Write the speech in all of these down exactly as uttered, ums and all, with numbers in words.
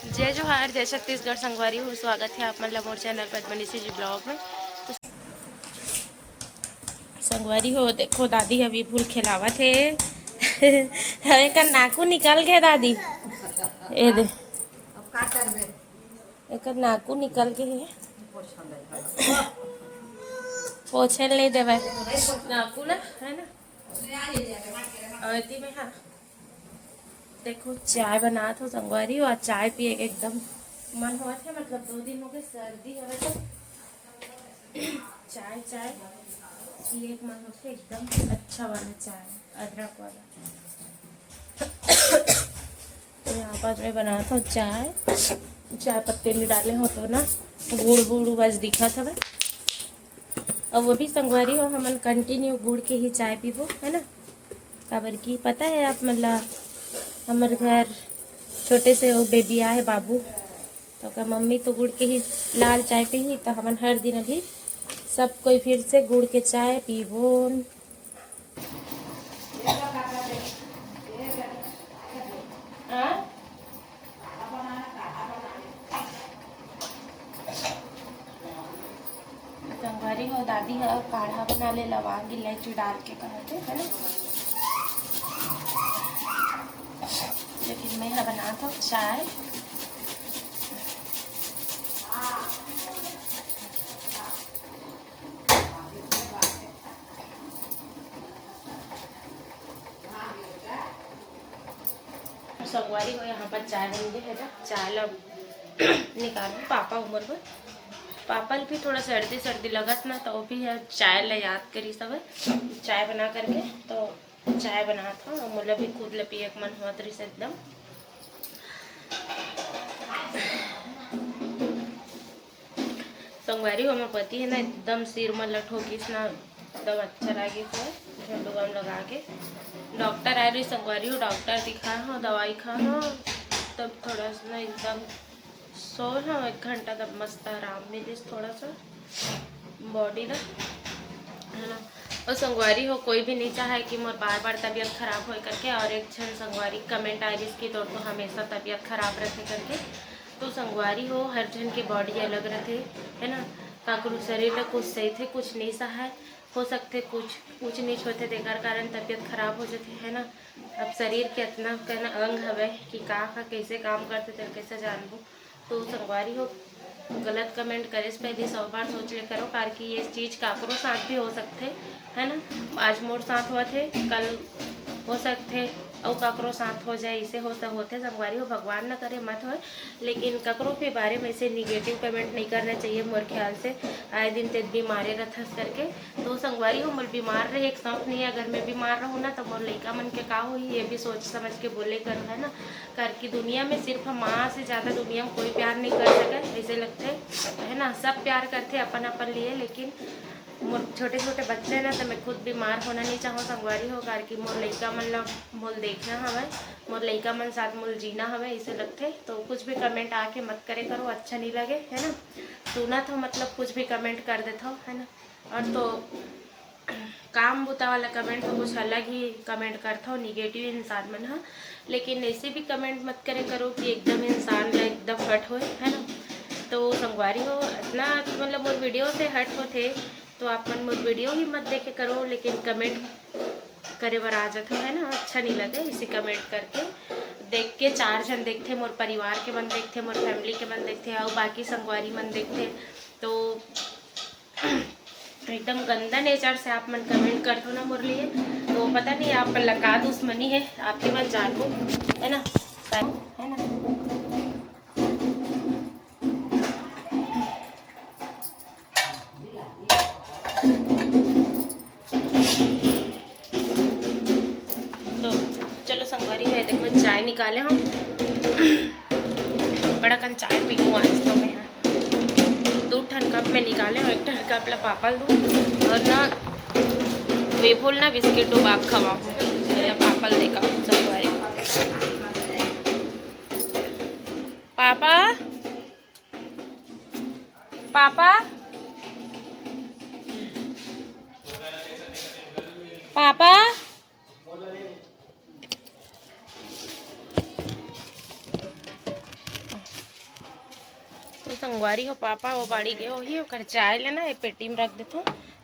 जय जोहार, जय छत्तीसगढ़ संगवारी हो, स्वागत है आप मन ला मोर चैनल पद्मनीशी जी ब्लॉग में। तो संगवारी हो, देखो दादी ह विपुल खेलावत हे। एकर नाकू निकल गे दादी, ए दे, एकर नाकू निकल गे हे, पोछे ल नहीं देवे नाकू ना, है ना। और एती में हाँ, देखो चाय बनात हो संगवारी हो, आज चाय पिए के एकदम मन होत हे, मतलब दो दिन हो गए सर्दी हवे तो चाय, चाय पिए के मन होत हे, एकदम अच्छा वाला चाय, अदरक वाला। तो यहाँ पर मैं बनात हो चाय, चाय पत्ती नहीं डाले हो तो ना गुड़ गुड़ बस दिखत हवे। और वो भी संगवारी हो, हमन कंटिन्यू गुड़ के ही चाय पीबो, है ना। काबर की पता है आप मन ला, हमर घर छोटे से वो बेबी आए बाबू, तो ओकर मम्मी तो गुड़ के ही लाल चाय पीही, तो हमन हर दिन अभी सब कोई फिर से गुड़ के चाय पीबोन। हाँ? संगवारी हो, दादी ह काढ़ा बना ले लवांग इलायची डाल के कहत हे, है ना। लेकिन मैं ह बनात हव चाय। संगवारी हो, यहाँ पर चाय बन गई है ना, चाय ला निकालू पापा उमर बर। पापा ल भी थोड़ा सर्दी सर्दी लगत ना, तो वो भी है चाय ला याद करी सब चाय बना करके, तो चाय बनात हव। मोला भी खुद ला पिए के मन होत रहिस एकदम। संगवारी हो, हमर पति है ना, एकदम सिर मन ला ठोकिस ना, एकदम अच्छा लागिस हे, झंडू बाम लगा के। डॉक्टर आए रही संगवारी हो, डॉक्टर दिखा हो, दवाई खा हो, तब थोड़ा सा ना एकदम सो हो एक घंटा, तब मस्त आराम मिलिस थोड़ा सा बॉडी ला, है ना। और संगवारी हो, कोई भी नहीं चाहे कि मोर बार बार तबीयत खराब होए करके। और एक झन संगवारी कमेंट आए रहिस कि तोर तो हमेशा तबीयत खराब रहते करके। तो संगवारी हो, हर झन के बॉडी अलग रहते, है ना। काकरो शरीर ला कुछ सहिथे, कुछ नहीं सहाय, हो सकथे कुछ ऊंच नीच होथे, तेकर कारण तबीयत खराब हो जाथे, है ना। अब शरीर के अतना कन अंग हवे कि का का कैसे काम करथे, तेला कैसे जानबो। तो संगवारी हो, गलत कमेंट करे से पहले सौ बार सोच ले करो, काबर कि ये चीज काकरो साथ भी हो सकथे, है ना। आज मोर साथ होवत हे, कल हो सकथे अउ काकरो साथ हो जाए, इसे हो स-, होथे संगवारी हो, भगवान न करे मत होए, लेकिन ककरो के बारे में ऐसे निगेटिव कमेंट नहीं करना चाहिए मोर ख्याल से। आए दिन तेज बीमारे रथस करके, तो संगवारी हो, मोर बीमार रहे एक शौक नहीं है। अगर मैं बीमार रहूँ ना, तो मोर लइका मन के का होही, ये भी सोच समझ के बोले करो, है ना। काबर कि दुनिया में सिर्फ माँ से ज़्यादा दुनिया में कोई प्यार नहीं कर सके, ऐसे लगथे, है ना। सब प्यार करथे अपन अपन लिए, लेकिन मोर छोटे छोटे बच्चे ना, तो मैं खुद बीमार होना नहीं चाहूँ संगवारी हो, काबर कि मोर लइका मन ला मोल देखना हवय, मोर लइका मन साथ मोल जीना हवय, ऐसे लगथे। तो कुछ भी कमेंट आके मत करे करो, अच्छा नहीं लगे, है ना। सुनत हो मतलब कुछ भी कमेंट कर देथव, है ना। और तो काम बुता वाला कमेंट तो कुछ अलग ही कमेंट करथव निगेटिव इंसान मन ह, लेकिन ऐसे भी कमेंट मत करे करो कि एकदम इंसान ला एकदम हट होए, है ना। तो संगवारी हो, इतना मतलब मोर वीडियो से हट होथे तो आप मन मोर वीडियो ही मत देखे करो, लेकिन कमेंट करे बर आ जाथव, है ना, अच्छा नहीं लगे इसे कमेंट करके। देख के चार झन देखथे, मोर परिवार के मन देखथे, मोर फैमिली के मन देखथे, अउ बाकी संगवारी मन देखथे, तो एकदम गंदा नेचर से आप मन कमेंट करथव ना मोर लिए, तो पता नहीं आप मन ला का दुश्मनी है, आप ही मन जानबो, है ना, है ना। तो चलो संगवारी हो, देखो चाय निकाले हम, बड़ा कन चाय पीहूँ आज तो मैं। दो ठन कप में निकाले हव, एक ठन कप ला पापा ल दूँ और ना वेफल ना बिस्किट डुबा के खवाहूँ। या पापा ल देखा संगवारी। Papa, papa, papa. संगवारी हो, पापा वो बाड़ी गे होही, ओकर चाय लेना ये पेटी में रख देथों।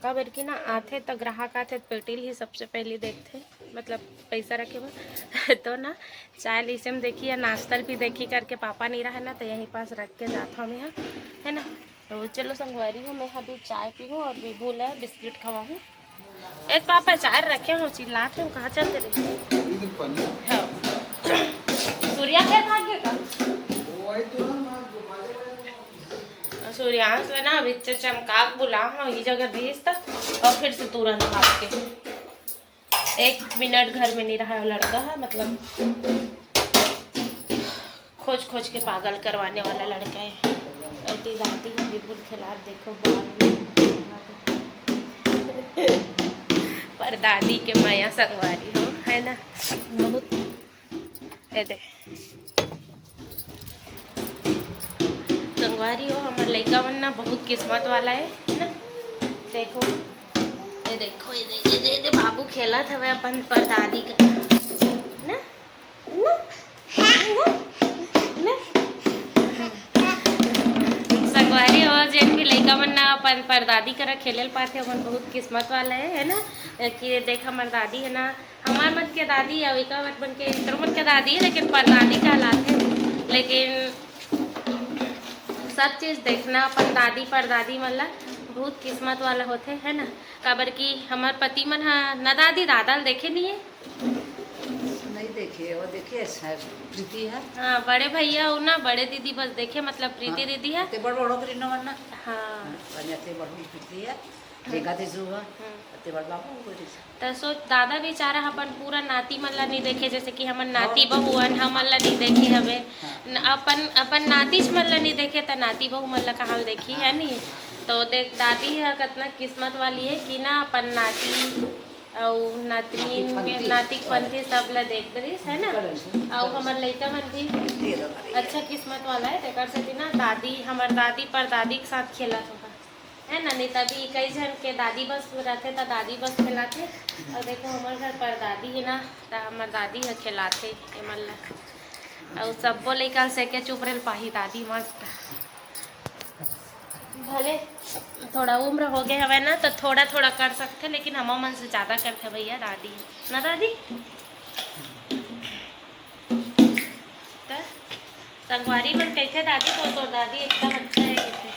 काबर कि ना, आथे त ग्राहक आथे त पेटी ल ही सबसे पहली देखथे, मतलब पैसा रखे बर। तो ना, चाय ल इसे में देखी या नाश्ता ल भी देखी करके पापा नहीं रहे ना, तो यहीं पास रख के जात हूँ मैं, है ना। तो चलो संगवारी हो, मैं अभी चाय पीहूँ और विभू ल बिस्किट खवाहूँ। ए पापा, चाय रखे हो, चिल्लात हो, कहाँ चलते रहे? हाँ। सूर्या के भाग गए का? सूर्यांश में ना अभी च-, चमका के बुला, हाँ, ये जगह भेज तक और फिर से तुरंत भाग के। एक मिनट घर में नहीं रहा लड़का है, मतलब खोज खोज के पागल करवाने वाला लड़का है। अति दादी विपुल खिलाफ देखो बाल। पर दादी के मया संगवारी हो, है ना, बहुत। ये दे संगवारी हो, हमर लइका मन ना बहुत किस्मत वाला है, है ना। देखो, ये देखो, ये दे, ये दे, ये दे, बाबू खेलत हवे अपन परदादी के, ना, ना, ना, ना। संगवारी हो, जेन भी लइका मन ना अपन परदादी करा खेले ल पाथे, ओमन बहुत किस्मत वाला है, है ना। कि देख, हमर दादी है ना, हमार मन के दादी अउ एकर मन के, एकर मन के दादी, लेकिन परदादी कहलाथे। लेकिन सब चीज देखना अपन दादी परदादी मन ला बहुत किस्मत वाला होथे, है ना। काबर कि हमर पति मन ह ना दादी दादा ल देखे नहीं है। नहीं देखे, वो देखे शायद प्रीति है। हाँ, बड़े भैया हो ना, बड़े दीदी बस देखे, मतलब प्रीति हाँ, दीदी है। ते बड़ बड़ो करी न वरना। हाँ। हाँ, वरना ते बड़ प्रीति है। देखा थे सुबह। हम्म। ते बड़ बाबू वो करी। त सोच, दादा बेचारा अपन पूरा नाती मन ला नहीं देखे, जैसे कि हमन नाती हाँ। बहू हन, हमन ला नहीं देखे हवे। हाँ। न-, अपन, अपन नातीच मन ला नहीं देखे, त नाती बहू मन ला कहाँ ल देखी, है नी? तो देख, दादी ह कतना किस्मत वाली है कि ना अपन नाती अउ नातिन नाती के, पंथी। नाती पंथी सब ला देख दरिस, है ना? करेंगे। अउ हमर लइका मन भी तेरा करेंगे। अच्छा किस्मत वाला है, तेकर सेती ना दादी, हमर दादी परदादी के साथ खेलत होगा। है ना, नहीं तभी कई झन के दादी बस रहथे त दादी बस खेलाथे। अउ देखो, हमर घर परदादी है ना, त हमर दादी ह खेलाथे एमन ला। अउ सब्बो लइका से के चुप रहे पाही दादी मस्त। भले थोड़ा उम्र हो गए हवे ना, तो थोड़ा थोड़ा कर सकथे, लेकिन हम मन से ज्यादा करथे भैया दादी है ना दादी। त संगवारी मन कहिथे, "दादी, तो तोर दादी एकदम अच्छा है," कहिथे।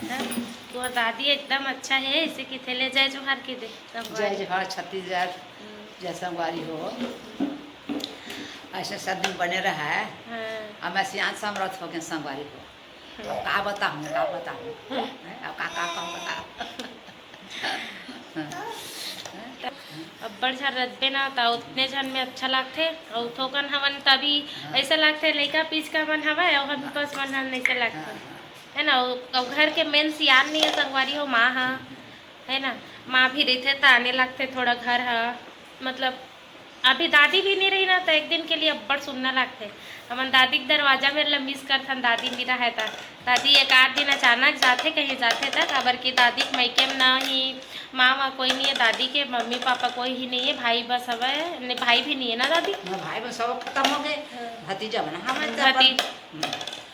हाँ, "तोर दादी एकदम अच्छा है," ऐसे कहिथे। ले जय जोहार कहि दे संगवारी। जय जोहार छत्तीसगढ़, हम्म। जय संगवारी हो। ऐसे सब दिन बने रहा है। हाँ। अब मैं सियान समरथ हो गए संगवारी हो। हम्म। अब का बताऊँ, का बताऊँ? हैं? अब का, का, का बताऊँ? अब्बड़ झन रहिबे ना, त उतने झन में अच्छा लागथे। अउ थोकन हवन, तभी हाँ। ऐसा लागथे, लइका पीछका मन हवय, अउ हम हाँ। बस मन हन, ऐसा लागथे। हाँ, हाँ। है ना, अउ, अउ घर के मेन सियान नहीं है, संगवारी हो, माँ हा, है ना, माँ भी रहिथे, त आने लागथे थोड़ा घर हा, मतलब, अभी दादी भी नहीं रही ना, त एक दिन के लिए अब्बड़ सुन्ना लागथे। हमन दादी के दरवाजा मेर ल मिस करथन, दादी नहीं रहे त। दादी एक आध दिन अचानक जाथे, कहीं जाथे त, काबर कि दादी के मइके म ना ही माँ वाँ कोई नहीं है, दादी के मम्मी पापा कोई ही नहीं है, भाई बस हवय, नहीं, भाई भी नहीं है ना दादी? ना, भाई बस सब खत्म हो गए। हाँ। भतीजा बना हमें तो भती-, अपन,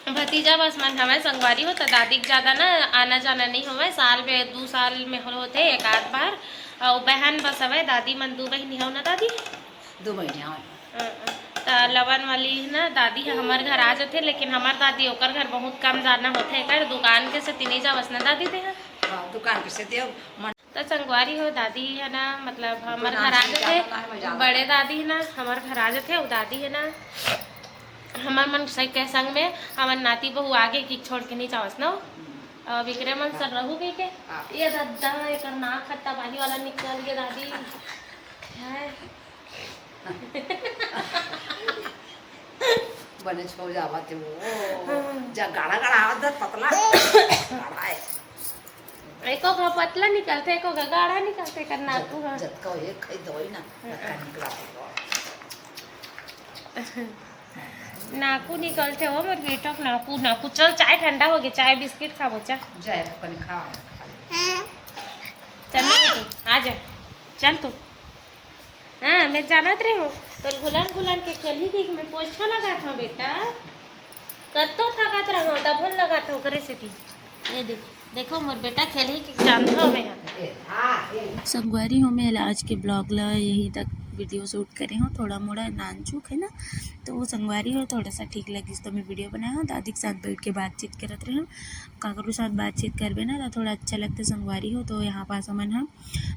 हम्म। भतीजा बस मन हवय संगवारी हो, त दादी के ज्यादा ना आना जाना नहीं हवय, साल में, दू साल में होथे एक आध बार। अउ बहन बस हवय, दादी मन दू बहिनी हव ना दादी? दू बहिनी हवय। अ, अ, त लवन वाली ना दादी ह हमर घर आ जथे, लेकिन हमर दादी ओकर घर बहुत कम जाना होथे, एकर दुकान के सेती नहीं जावस ना दादी तेहा? हाँ, दुकान के सेती अब मन त संगवारी हो, दादी है ना, मतलब हमर घर आ जथे, बड़े दादी है ना, हमर घर आ जथे, अउ दादी है ना, हमर मन से के संग में हमर नाती बहू आगे की छोड़ के नहीं जावस ना। अउ विक्रम मन सर रहू कहि के, हाँ। ये दद्दा, एकर नाक ह तबाही वाला निकल गे दादी। हाय। बने छो जावत हे वो। हाँ। जा गाढ़ा गाढ़ा आवत हे, पतला। गाढ़ा है। एको घा पतला निकलथे, एको घा गाढ़ा निकलथे, कर नाकू हा। जतका हे खाई दवाई ना, हाँ। जतका निकला। नाकू निकलथे वो मोर बेटा के नाकू, नाकू। चल, चाय ठंडा हो गया, चाय बिस्किट खाबो, चल। जाए, अपन खा। चल ना बेटी, आ जा, चल तू। हाँ, मैं जानत रहे हूँ, तो घुलन घुलन के खेली थी, मैं पोछा लगात हूँ बेटा, कत्तो थकत रहो, तब हम लगात तोरे सेती। ये देख, देखो मोर बेटा खेलही के जानथो मैं। संगवारी हो, मैं आज के ब्लॉग ला यही तक वीडियो शूट करे हूँ। थोड़ा मोड़ा नानचुक है ना, तो वो संगवारी हो थोड़ा सा ठीक लगिस तो मैं वीडियो बनाया हूँ। दादी के साथ बैठ के बातचीत करत रहे हूँ। काकरो साथ बातचीत करबे ना तो थोड़ा अच्छा लगता संगवारी हो। तो यहाँ पास हमन ह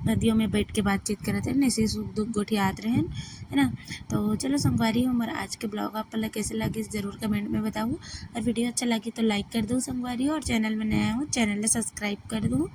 नदियों में बैठ के बातचीत करत रहे, ऐसे सुख दुख गोठियात रहे, है ना। तो चलो संगवारी हो, हमर आज के ब्लॉग आप ला कैसे लगिस जरूर कमेंट में बताओ, और वीडियो अच्छा लगी तो लाइक कर दो संगवारी हो, और चैनल में नया हो चैनल ला सब्सक्राइब कर दो।